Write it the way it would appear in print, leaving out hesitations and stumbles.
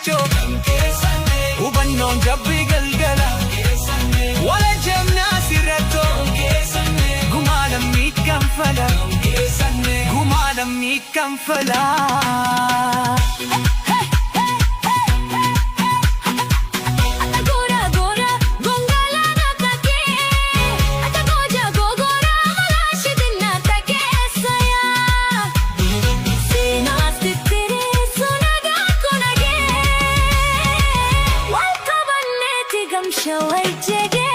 leencoo. Hubannoon jabbii galgala. Wala jemnaa sirrattoo. Gumaa lammii kanfala. Gumaa lammii kanfala. Gora gora gongala take, ata goja gogora malashidina take saya. Seenaas sunaga kunage, walkabanneeti gamsha wajjege.